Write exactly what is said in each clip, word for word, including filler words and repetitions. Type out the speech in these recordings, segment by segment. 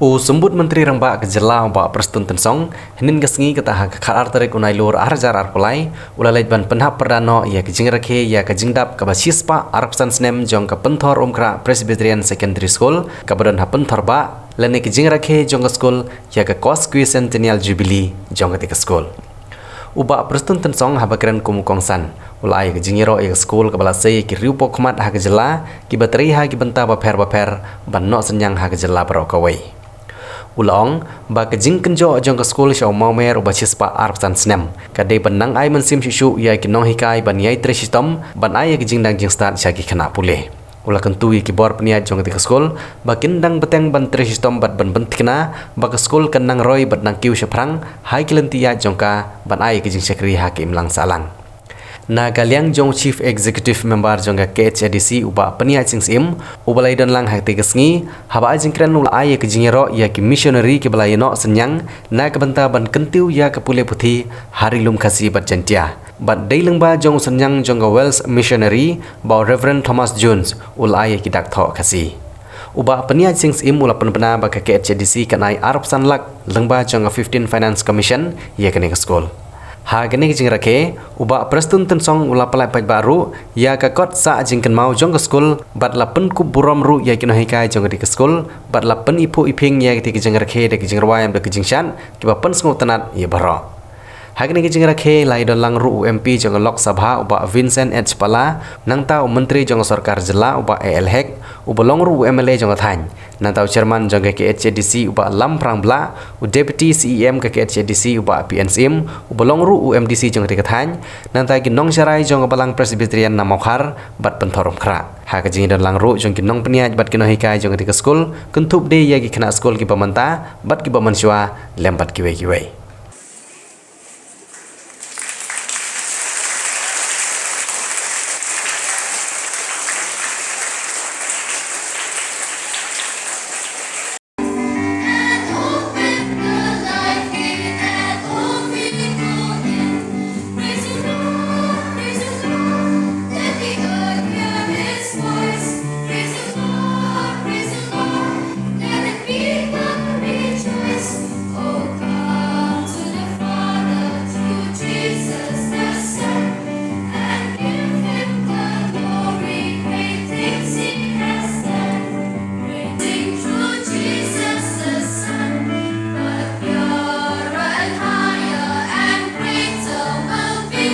U Symbud Myntri Rangbah ka Jylla u Bah Prestone Tynsong, hynnin ka sngi kata ha ka khatar tarik u Nailur arhajar arphew lai, u la leit ban pynhap pyrda noh ïa ka jingrakhe ïa ka jingdap kaba shispah arphew san snem jong ka Pynthor Umkhrah Presbyterian Secondary School, kaba don ha Pynthor Bah, lane ka jingrakhe jong ka skul ïa ka Quasquicentennial Jubilee jong kata ka skul. U Bah Prestone Tynsong haba kren kum u kongsan, u la ai ka jingïaroh ïa ka skul kaba la sei ïa ki riewpawkhmat ha ka jylla, kiba trei ha ki bynta bapher bapher, ban noh synñiang ha ka jylla baroh kawei. U la ong ba ka jingkynjoh jong ka skul sha u mawmer uba shispah arphew san snem, ka dei ban nang ai mynsiem shuh shuh ïa ki nonghikai ban ïai trei shitom, ban ai ïa ka jingdang jingstad sha ki khynnah pule. U la kyntu ïa ki bor pynïaid jong kata ka skul ba kin dang bteng ban trei shitom bad ban pynthikna ba ka skul kan nang roi bad nang kiew shaphrang ha ki lynti ïaid jong ka, ban ai ïa ka jingshakri ha ka imlang sahlang. Na ka liang jong u Chief Executive Member jong ka K H A D C u Bah Pynïaid Sing Syiem, uba la ïadon lang ha kata ka sngi, haba ai jingkren u la ai ïa ka jingïaroh ïa ki missionary kiba la ïanoh synñiang na ka bynta ban kyntiew ïa ka pule puthi ha Ri Lum Khasi bad Jaintia. Bad dei lyngba jong u synñiang jong ka Wales Missionary, Bah Reverend Thomas Jones, u la ai ïa ki dak thoh Khasi. U Bah Pynïaid Sing Syiem u la pynbna ba ka K H A D C kan ai arphew san lak lyngba jong ka fifteen Finance Commission ïa kane ka skul. Ha kane ka jingrakhe, u Bah Prestone Tynsong u la pyllait paidbah ruh ïa ka kot sah jingkynmaw jong ka skul, bad la pynkup burom ruh ïa ki nonghikai jong kata ka skul, bad la pyniphuh iphieng ïa kata ka jingrakhe da ka jingrwai bad ka jingshad, kiba pynsngewtynnat ïa baroh. Ha kane ka jingrakhe la ïadon lang ruh u M P jong ka Lok Sabha u Bah Vincent H Pala, nangta u Myntri jong ka Sorkar Jylla u Bah A L Hek, uba long ruh u M L A jong ka thaiñ, nangta u Chairman jong ka K H A D C u Bah Lamphrang Blah, u Deputy C E M ka K H A D C u Bah P N Syiem, uba long ruh u M D C jong kata ka thaiñ, nangta ki nongsharai jong ka Balang Presbyterian na Mawkhar bad Pynthor Umkhrah. Ha ka jingïadon lang ruh jong ki nongpynïaid bad ki nonghikai jong kata ka skul, kynthup de ïa ki khynnah skul kiba mynta bad kiba mynshuwa, lem bad kiwei kiwei. And give him the glory, great things he has done. Praising through Jesus the Son, but purer and higher and greater will be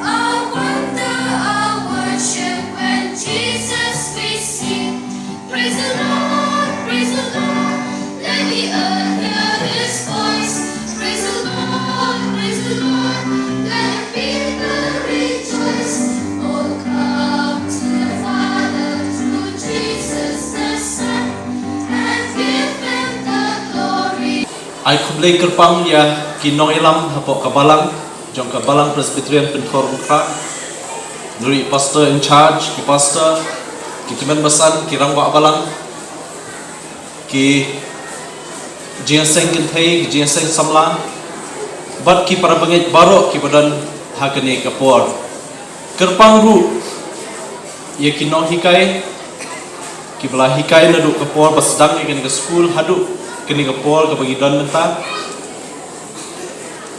our wonder, our worship when Jesus we sing. Praise the Lord, praise the Lord, let the earth hear his voice. Praise the Lord, praise the Lord, let the people rejoice. Oh, come to the Father through Jesus the Son, and give him the glory. Ai khublei kyrpang ïa ki nongïalam hapoh ka balang jong ka Balang Presbyterian Pynthor Umkhrah, nuri pastor in charge, ki pastor, ki tymmen basan, ki rangbah balang, ki jingïaseng kynthei, ki jingïaseng samla, bad ki para bangeit baroh kiba don ha kane ka por. Kyrpang ruh ïa ki nonghikai kiba la hikai naduh ka por ba sdang ïa kane ka skul haduh kane ka por kaba ngi don mynta.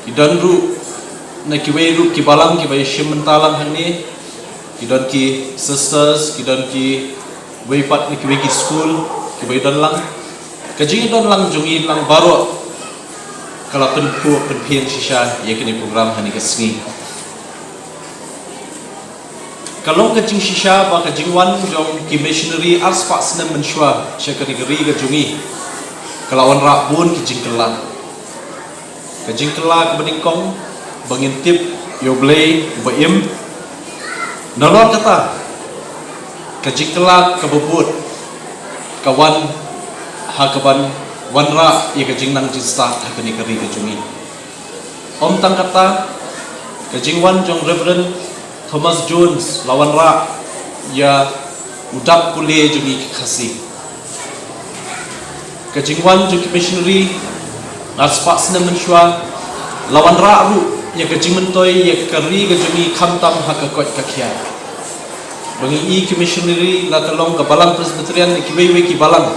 Ki don ruh na kiwei ruh ki balang kiba ïashim bynta lang hangne. Ki don ki sisters, ki don kiwei pat na kiwei ki skul kiba ïadon lang. Ka jingïadon lang jong ngi lang baroh ka la pynphuh pynphieng shisha ïa kane program ha kane ka sngi. Ka long ka jingshisha ba ka jingwan jong ki missionary arspah snem mynshuwa sha kane ka ri ka jong ngi ka la wanrah bun ki jingkylla. Ka jingkylla kaba nyngkong ba ngin tip ïa U Blei uba im. Nalor kata, ka jingkylla kaba bud ka wan ha kaban wanrah ïa ka jingnang jingstad ha kane ka ri ka jong ngi. Ym tang kata, ka jingwan jong Reverend Thomas Jones la wanrah ïa u dak pule jong ngi ki Khasi. Ka jingwan jong ki missionary arspah snem mynshuwa la wanrah ruh ïa ka jingmyntoi ïa ka ri ka jong ngi khamtam ha ka koit ka khiah. Ba ngi i ki missionary la ka long ka Balang Presbyterian ne kiwei wei ki balang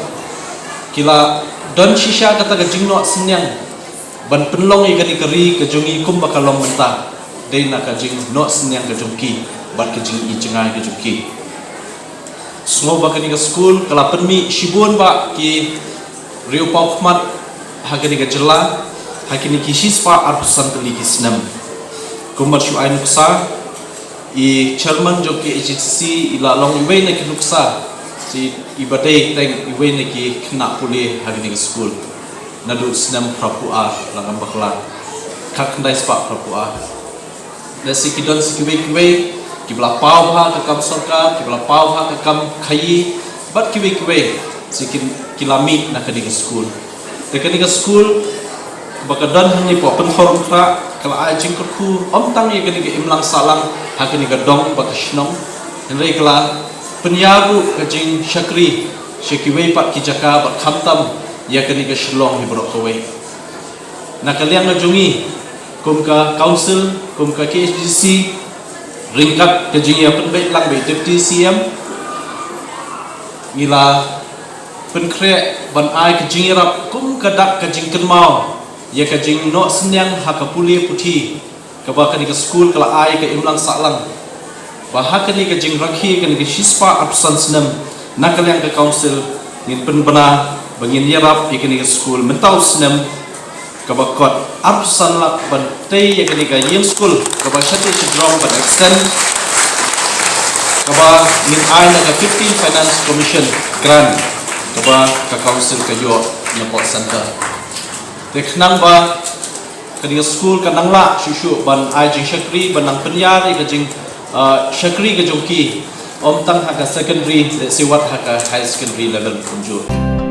ki la Don shisha kata ka jingnoh synñiang ban pynlong ïa kane ka ri ka jong ngi kumba ka long mynta, dei na ka jingnoh synñiang ka jong ki bad ka jingïohi jngai ka jong ki. Sngew ba kane ka skul ka la pynmih shibun ba ki riew paw khmat ha kane ka jylla ha kine ki shispah arphew san tylli ki snem. Kumba shu ai nuksa, i chairman jong ka K H A D C i la long iwei na ki nuksa, si i ba dei teng iwei na ki khynnah pule ha kane ka skul. Naduh snem phra phew ar, la ngam bakla, khatkhyndai spah phra phew ar. Lehse ki don sa kiwei kiwei kiba la paw bha ka kam sorkar, kiba la paw bha ka kam khaïi, bad kiwei kiwei sa ki, ki la mih na kane ka skul. Te kane ka skul ba ka don hangne hapoh Pynthorumkhrah ka la ai jingkyrkhu ym tang ïa kane ka imlang sahlang ha kane ka dong bad ka shnong, hynrei ka la pynïar ruh ka jingshakri sha kiwei pat ki jaka bad khamtam ïa kane ka Shillong hi baroh kawei. Na ka liang ka jong ngi kum ka council, kum ka K H A D C, ryngkat ka jingïapynbeit lang bad i Deputy C M, ngi la pynkhreh ban ai ka jingïarap kum ka dak ka jingkynmaw ïa ka jingnoh synñiang ha ka pule puthi kaba kane ka skul ka la ai ka imlang sahlang. Ba ha kane ka jingrakhe kane ka shispah arphew san snem, na ka liang ka council ngin pynbna ba ngin ïarap ïa kane ka skul mynta u snem kaba kot arphew san lak ban tei ïa kane ka ïing skul kaba shatei shajrong ban extend, kaba ngin ai na ka fifteen Finance Commission grant kaba ka council ka ïoh napoh centre. Te khnang ba kane ka skul kan nang lah shuh shuh ban ai jingshakri, ban nang pynïar ïa ka jing, ah, shakri ka jong ki, ym tang ha ka secondary, lehse wat ha ka higher secondary level kumjuh.